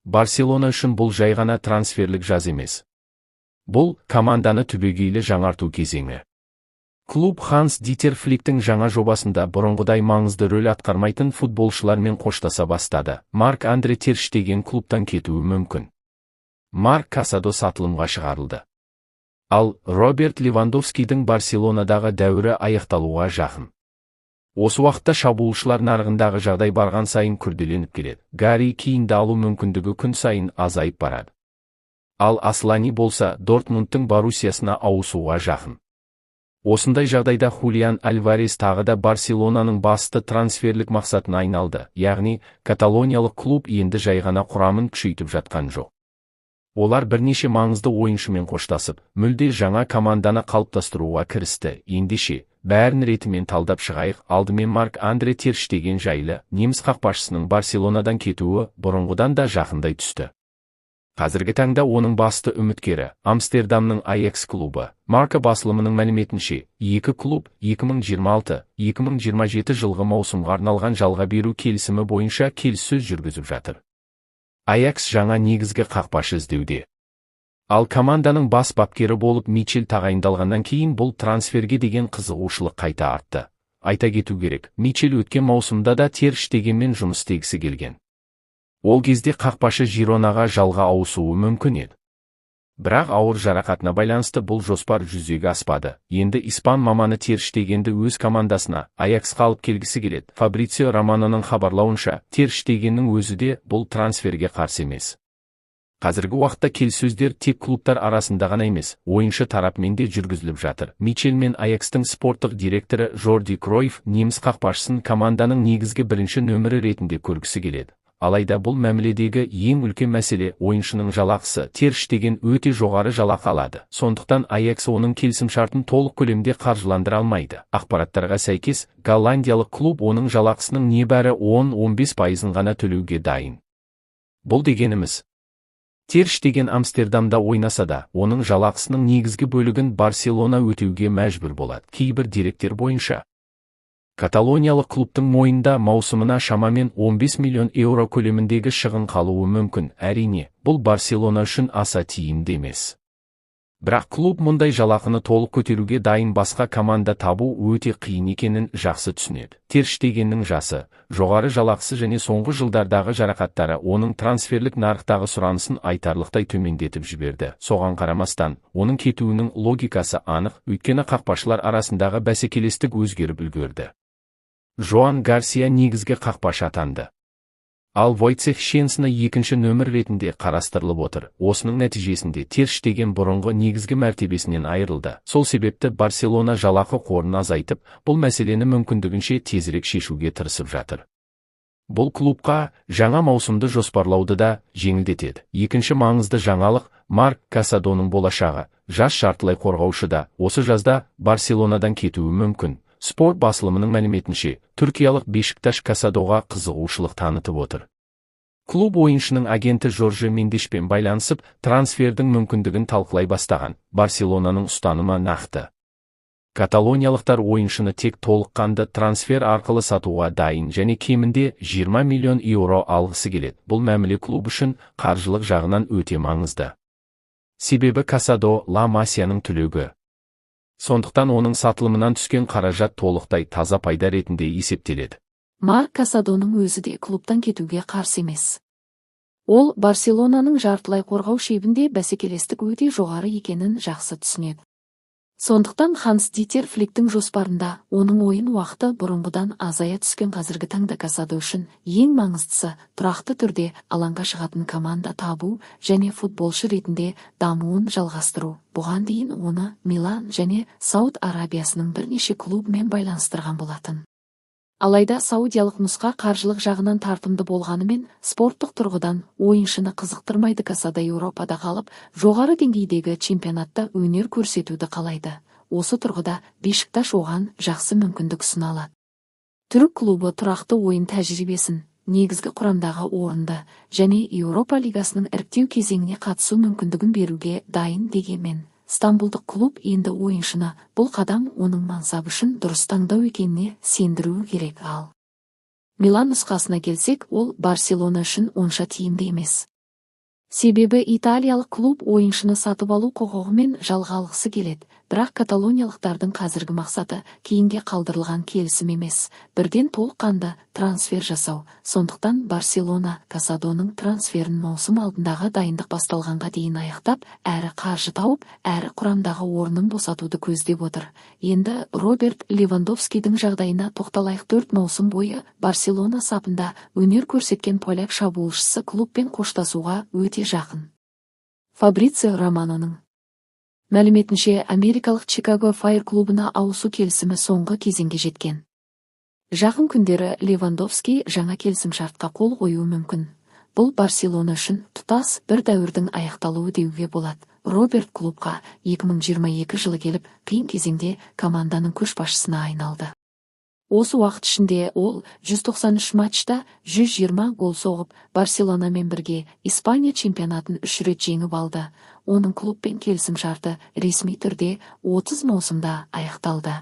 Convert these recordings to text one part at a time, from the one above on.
Барселона үшін бұл жай ғана трансферлік жаз емес. Бұл – команданы түбегейлі жаңарту кезеңі. Клуб Ханс Дитер Фликтің жаңа жобасында бұрынғыдай маңызды рөл атқармайтын футболшылармен қоштаса бастады. Марк Андре тер Штеген клубтан кетуі мүмкін. Марк Касадо сатылымға шығарылды. Ал Роберт Левандовскийдің Барселонадағы дәуірі аяқталуға жақын. Осы уақытта шабуылшылар нарығындағы жағдай барған сайын күрделеніп келеді. Гарри Кейнді алу мүмкіндігі күн сайын азайып барады. Ал Аслани болса, Дортмундтың Боруссиясына ауысуға жақын. Осындай жағдайда Хулиан Альварес тағы да Барселонаның басты трансферлік мақсатына айналды, яғни каталониялық клуб енді жай ғана құрамын күшейтіп жатқан жоқ. Олар бірнеше маңызды ойыншымен қоштасып, мүлде жаңа команданы қалыптастыруға кірісті. Ендеше, бәрін ретімен талдап шығайық. Алдымен Марк Андре тер Штеген жайлы. Неміс қақпашысының Барселонадан кетуі бұрынғыдан да жақындай түсті. Қазіргі таңда оның басты үміткері – Амстердамның Аякс клубы. Марка басылымының мәліметінше, екі клуб 2026-2027 жылғы маусымға арналған жалға беру келісімі бойынша келіссөз жүргізіп жатыр. Аякс жаңа негізгі қақпашы іздеуде. Ал команданың бас бапкері болып Мичел тағайындалғаннан кейін бұл трансферге деген қызығушылық қайта артты. Айта кету керек, Мичел өткен маусымда да тер Штегенмен жұмыс істегісі келген. Ол кезде қақпашы Жиронаға жалға ауысуы мүмкін еді. Бірақ ауыр жарақатына байланысты бұл жоспар жүзеге аспады. Енді испан маманы тер Штегенді өз командасына, Аяксқа алып келгісі келеді. Фабрицио Романоның хабарлауынша, тер Штегеннің өзі де бұл трансферге қарсы емес. Қазіргі уақытта келіссөздер тек клубтар арасында ғана емес, ойыншы тарапымен де жүргізіліп жатыр. Мичел мен Аякстың спорттық директоры Жорди Кройф неміс қақпашысын команданың негізгі бірінші нөмірі ретінде көргісі келеді. Алайда бұл мәміледегі ең үлкен мәселе – ойыншының жалақысы. Тер Штеген өте жоғары жалақы алады. Сондықтан Аякс оның келісімшартын толық көлемде қаржыландыра алмайды. Ақпараттарға сәйкес, голландиялық клуб оның жалақысының небәрі 10-15 пайызын ғана төлеуге дайын. Бұл дегеніміз, тер Штеген Амстердамда ойнаса да, оның жалақысының негізгі бөлігін Барселона өтеуге мәжбүр болады. Кейбір деректер бойынша, каталониялық клубтың мойнында маусымына шамамен 15 миллион еуро көлеміндегі шығын қалуы мүмкін. Әрине, бұл Барселона үшін аса тиімді емес. Бірақ клуб мұндай жалақыны толық көтеруге дайын басқа команда табу өте қиын екенін жақсы түсінеді. Тер Штегеннің жасы, жоғары жалақысы және соңғы жылдардағы жарақаттары оның трансферлік нарықтағы сұранысын айтарлықтай төмендетіп жіберді. Соған қарамастан, оның кетуінің логикасы анық, өйткені қақпашылар арасындағы бәсекелестік өзгеріп үлгерді. Жоан Гарсия негізгі қақпашы атанды. Ал Войцех Щенсны екінші нөмір ретінде қарастырылып отыр. Осының нәтижесінде тер Штеген бұрынғы негізгі мәртебесінен айырылды. Сол себепті Барселона жалақы қорын азайтып, бұл мәселені мүмкіндігінше тезірек шешуге тырысып жатыр. Бұл клубқа жаңа маусымды жоспарлауды да жеңілдетеді. Екінші маңызды жаңалық – Марк Касадоның болашағы. Жас жартылай қорғаушы да осы жазда Барселонадан кетуі мүмкін. Спорт басылымының мәліметінше, түркиялық Бешикташ Касадоға қызығушылық танытып отыр. Клуб ойыншының агенті Жорже Мендешпен байланысып, трансфердің мүмкіндігін талқылай бастаған. Барселонаның ұстанымы нақты. Каталониялықтар ойыншыны тек толыққанды трансфер арқылы сатуға дайын және кемінде 20 миллион еуро алғысы келеді. Бұл мәміле клуб үшін қаржылық жағынан өте маңызды. Себебі Касадо – Ла Масияның түлегі. Сондықтан оның сатылымынан түскен қаражат толықтай таза пайда ретінде есептеледі. Марк Касадоның өзі де клубтан кетуге қарсы емес. Ол Барселонаның жартылай қорғау шебінде бәсекелестік өте жоғары екенін жақсы түсінеді. Сондықтан Ханс Дитер Фликтің жоспарында оның ойын уақыты бұрынғыдан азая түскен. Қазіргі таңда Касадо үшін ең маңыздысы – тұрақты түрде алаңға шығатын команда табу және футболшы ретінде дамуын жалғастыру. Бұған дейін оны Милан және Сауд Арабиясының бірнеше клубымен байланыстырған болатын. Алайда саудиялық нұсқа қаржылық жағынан тартымды болғанымен, спорттық тұрғыдан ойыншыны қызықтырмайды. Касадо Еуропада қалып, жоғары деңгейдегі чемпионатта өнер көрсетуді қалайды. Осы тұрғыда Бешикташ оған жақсы мүмкіндік ұсына алады. Түрік клубы тұрақты ойын тәжірибесін, негізгі құрамдағы орынды және Еуропа лигасының іріктеу кезеңіне қатысу мүмкіндігін беруге дайын. Дегенмен стамбулдық клуб енді ойыншыны бұл қадам оның мансабы үшін дұрыс таңдау екеніне сендіруі керек. Ал Милан нұсқасына келсек, ол Барселона үшін онша тиімді емес. Себебі италиялық клуб ойыншыны сатып алу құқығымен жалға алғысы келеді, бірақ каталониялықтардың қазіргі мақсаты кейінге қалдырылған келісім емес, бірден толыққанды трансфер жасау. Сондықтан Барселона Касадоның трансферін маусым алдындағы дайындық басталғанға дейін аяқтап, әрі қаржы тауып, әрі құрамдағы орнын босатуды көздеп отыр. Енді Роберт Левандовскийдің жағдайына тоқталайық. 4 маусым бойы Барселона сапында өнер көрсеткен поляк шабуылшысы клубпен қоштасуға өте жақын. Фабрицио Романоның мәліметінше, америкалық Чикаго Файр клубына ауысу келісімі соңғы кезеңге жеткен. Жақын күндері Левандовский жаңа келісімшартқа қол қоюы мүмкін. Бұл Барселона үшін тұтас бір дәуірдің аяқталуы деуге болады. Роберт клубқа 2022 жылы келіп, қиын кезеңде команданың көшбасшысына айналды. Осы уақыт ішінде ол 193 матчта 120 гол соғып, Барселонамен бірге Испания чемпионатын 3 рет жеңіп алды. Оның клубпен келісімшарты ресми түрде 30 маусымда аяқталды.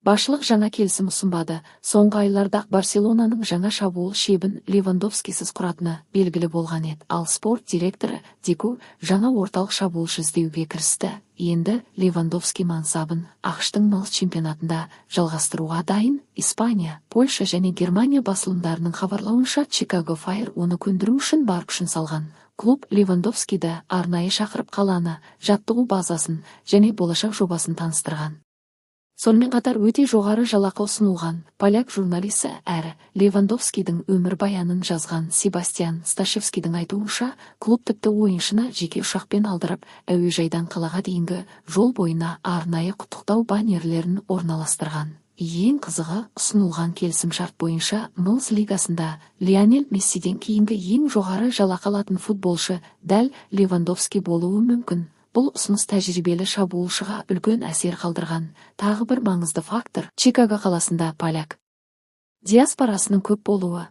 Басшылық жаңа келісім ұсынбады. Соңғы айларда Барселонаның жаңа шабуыл шебін Левандовскийсіз құратыны белгілі болған еді. Ал спорт директоры Деку жаңа орталық шабуылшы іздеуге кірісті. Енді Левандовский мансабын АҚШ-тың МЛС чемпионатында жалғастыруға дайын. Испания, Польша және Германия басылымдарының хабарлауынша, Чикаго Файр оны көндіру үшін бар күшін салған. Клуб Левандовскийді арнайы шақырып, қаланы, жаттығу базасын және болашақ жобасын таныстырған. Сонымен қатар өте жоғары жалақы ұсынылған. Поляк журналисі әрі Левандовскийдің өмірбаянын жазған Себастьян Сташевскийдің айтуынша, клуб тіпті ойыншыны жеке ұшақпен алдырып, әуежайдан қалаға дейінгі жол бойына арнайы құттықтау баннерлерін орналастырған. Ең қызығы, ұсынылған келісімшарт бойынша МЛС лигасында Лионель Мессиден кейінгі ең жоғары жалақы алатын футболшы дәл Левандовский болуы мүмкін. Бұл ұсыныс тәжірибелі шабуылшыға үлкен әсер қалдырған. Тағы бір маңызды фактор – Чикаго қаласында поляк диаспорасының көп болуы.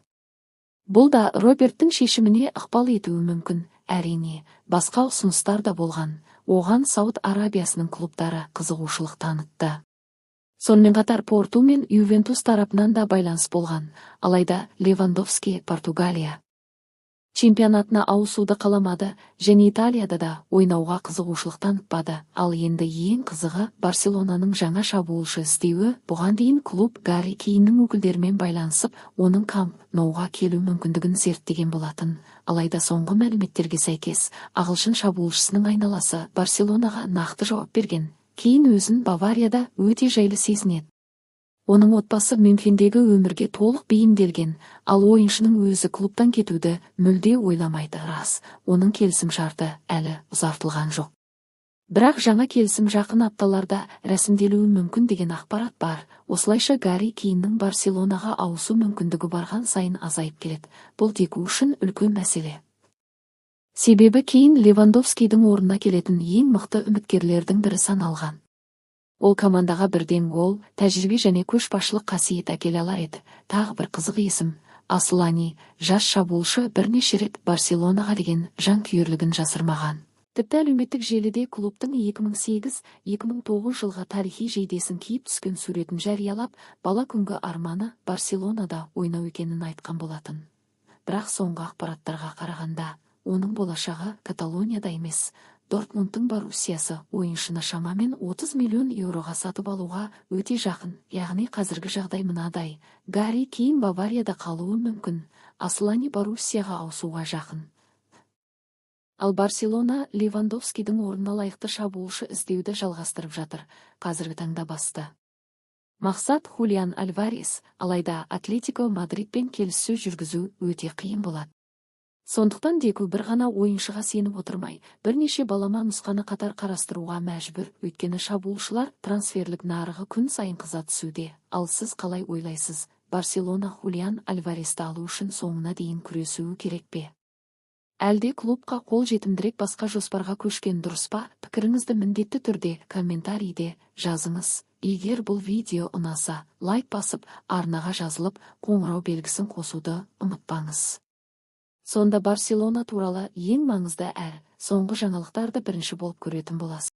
Бұл да Роберттің шешіміне ықпал етуі мүмкін. Әрине, басқа ұсыныстар да болған. Оған Сауд Арабиясының клубтары қызығушылық танытты. Сонымен қатар Порту мен Ювентус тарапынан да байланыс болған. Алайда Левандовский Португалия чемпионатына ауысуды қаламады және Италияда да ойнауға қызығушылық танытпады. Ал енді ең қызығы – Барселонаның жаңа шабуылшы іздеуі. Бұған дейін клуб Гарри Кейннің өкілдерімен байланысып, оның Камп Ноуға келу мүмкіндігін зерттеген болатын. Алайда соңғы мәліметтерге сәйкес, ағылшын шабуылшысының айналасы Барселонаға нақты жауап берген. Кейн өзін Баварияда өте жайлы сезінеді. Оның отбасы Мюнхендегі өмірге толық бейімделген, ал ойыншының өзі клубтан кетуді мүлде ойламайды. Рас, оның келісімшарты әлі ұзартылған жоқ. Бірақ жаңа келісім жақын апталарда рәсімделуі мүмкін деген ақпарат бар. Осылайша Гарри Кейннің Барселонаға ауысу мүмкіндігі барған сайын азайып келеді. Бұл Деку үшін үлкен мәселе. Себебі Кейн Левандовскийдің орнына келетін ең мықты үміткерлердің бірі саналған. Ол командаға бірден гол, тәжірибе және көшбасшылық қасиет әкеле алар еді. Тағы бір қызық есім – Аслани. Жас шабуылшы бірнеше рет Барселонаға деген жанкүйерлігін жасырмаған. Тіпті әлеуметтік желіде клубтың 2008-2009 жылға тарихи жейдесін киіп түскен суретін жариялап, бала күнгі арманы Барселонада ойнау екенін айтқан болатын. Бірақ соңғы ақпараттарға қарағанда, оның болашағы Каталонияда емес. Дортмундтың Боруссиясы ойыншыны шамамен 30 миллион еуроға сатып алуға өте жақын. Яғни қазіргі жағдай мынадай: Гарри Кейн Баварияда қалуы мүмкін, Аслани Боруссияға ауысуға жақын. Ал Барселона Левандовскийдің орнына лайықты шабуылшы іздеуді жалғастырып жатыр. Қазіргі таңда басты мақсат – Хулиан Альварес, алайда Атлетико Мадридпен келіссөз жүргізу өте қиын болады. Сондықтан Деку бір ғана ойыншыға сеніп отырмай, бірнеше балама нұсқаны қатар қарастыруға мәжбүр, өйткені шабуылшылар трансферлік нарығы күн сайын қыза түсуде. Ал сіз қалай ойлайсыз, Барселона Хулиан Альваресті алу үшін соңына дейін күресуі керек пе? Әлде клубқа қол жетімдірек басқа жоспарға көшкен дұрыс па? Пікіріңізді міндетті түрде комментарийде жазыңыз. Егер бұл видео ұнаса, лайк басып, арнаға жазылып, қоңырау белгісін қосуды ұмытпаңыз. Сонда Барселона туралы ең маңызды әрі соңғы жаңалықтарды бірінші болып көретін боласыз.